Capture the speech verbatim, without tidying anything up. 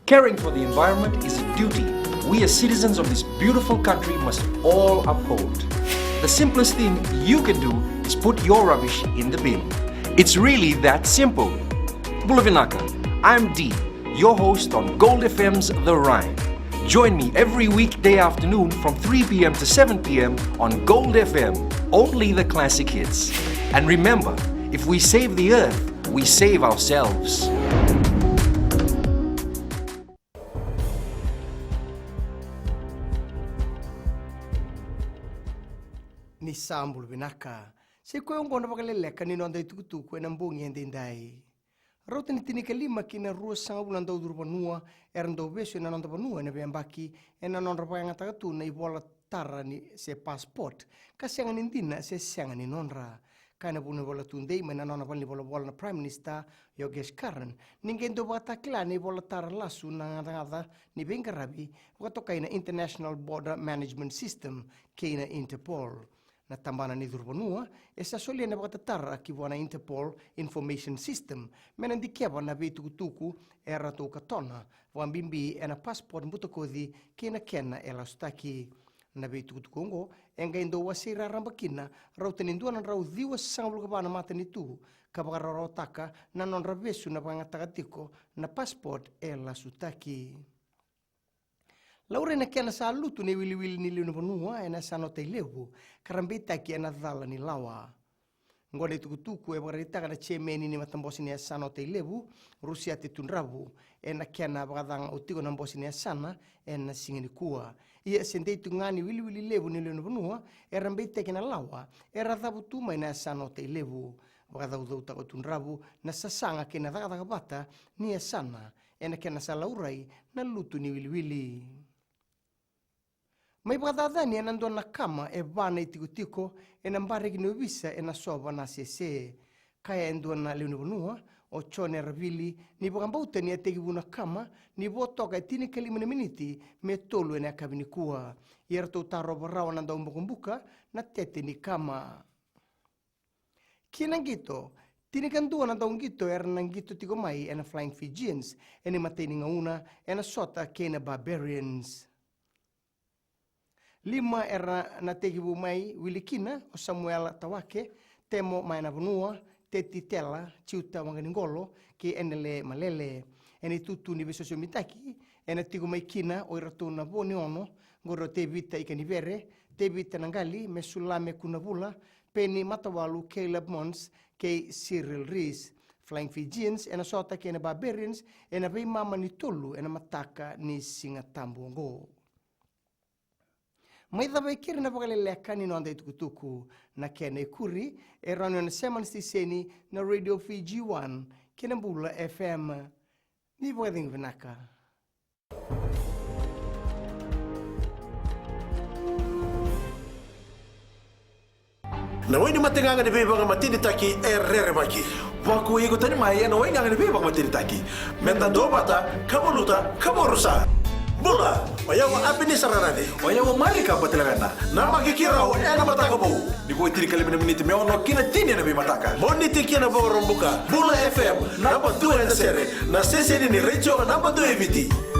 Caring for the environment is a duty we as citizens of this beautiful country must all uphold. The simplest thing you can do is put your rubbish in the bin. It's really that simple. Bula vinaka, I'm Dee, your host on Gold F M's The Rhyme. Join me every weekday afternoon from three p.m. to seven p.m. on Gold F M, only the classic hits. And remember, if we save the earth, we save ourselves. Ni sa bula vinaka. Sa i koya oqo na vakaleleka ni noda itukutuku ena bogi edaidai. Rauta ni tinikalima ki na ruasagavulu na daucuru vanua era dau vesu ena noda vanua ena veiyabaki ena nodra vakayagataka tu na ivolatara ni se passport ka sega ni dina se sega ni nodra. Kaya na vunivola tudei mai na nona valenivolavola na Prime Minister Yogesh Karan ni qai dau vakatakila na ivolatara lasu na gacagaca ni veiqaravi vakatokai na International Border Management System kei na Interpol. Na tabana ni curu vanua e sa solia na vakatatara ki vua na Interpol Information System me na dikeva na veitukutuku e ratou katona, vakabibi ena passport butakoci kei na kena e lasutaki. Na veitukutuku oqo e qai dau wasei raraba kina rauta ni dua na drau ciwasagavulu ka va na matanitu ka vakarawarawataka na nodra vesu na vakayagataka tiko na passport e lasutaki. Laurai na kena sa lutu na iwiliwili ni lewe ni vanua ena yasana o Tailevu ka ra beitaki ena cala ni lawa. Oqo na itukutuku e vakaraitaka na jemeni ni matabose ni yasana o Tailevu, Rusiate Tudravu, ena kena vakacaga o tiko na bose ni yasana ena siga nikua. Ia se dei tu ga ni wiliwili levu ni lewe ni vanua era beitaki na lawa era cavutu mai na yasana o Tailevu. Vakacaucautaka o Tudravu na sasaga kei na cakacaka vata ni yasana ena kena sa laurai na lutu ni wiliwili. Mai vakacacani ena dua na kama e va na itikotiko ena bareki ni ovisa ena Sova na sese. Kaya e dua na lewe ni vanua o Jone Ravili ni vakabauta ni a tekivu na kama ni vo toka e tinikalima na miniti me tolu ena yakavi nikua. Ia ratou tarova rawa na daubokobuka na tete ni kama. Ki na qito, tinikadua na dauqito era na qito tiko mai ena Flying Fijians ena imatai ni gauna ena sota kei na Barbarians. Lima era na tekivu mai wili kina o Samuela Tawake, Temo Mayanavonua, Teti Tela, Jiuta Waqaniqolo kei Enele Malele. Ena itutu ni veisosomitaki ena tiko mai kina o iratou na vo ni ono, qori o Tevita Ikanivere, Tevita Naqali, Mesulame Kunavula, Peni Matawalu, Caleb Mons kei Cyril Rees. Flying Fijians ena sota kei na Barbarians ena veimama ni tolu ena mataka ni Siga Tabu oqo. Mai cava e keri na vakaleleka ni noda itukutuku. Na kena ikuri e rawa ni o na sema na siteseni na Radio Fiji One kei na Bula F M. Ni vakacegu vinaka. Na wai ni mategaga ni veivakamatenitaki e rerevaki. Vakuai iko tani mai ena waigaga ni veivakamatenitaki. Meda duavata, ka valuta, ka vakarusa. Bula, o yau o Apenisa Rarani. O yau o Marika Batilavena. Namaki keirau ena Mataka Vou. Ni vo e tinikalima na miniti me ono ki na tini ena veimataka. Moniti ki na Vakaraubuka. Bula F M, naba dua ena sere. Na siteseni ni retio naba dua e Viti.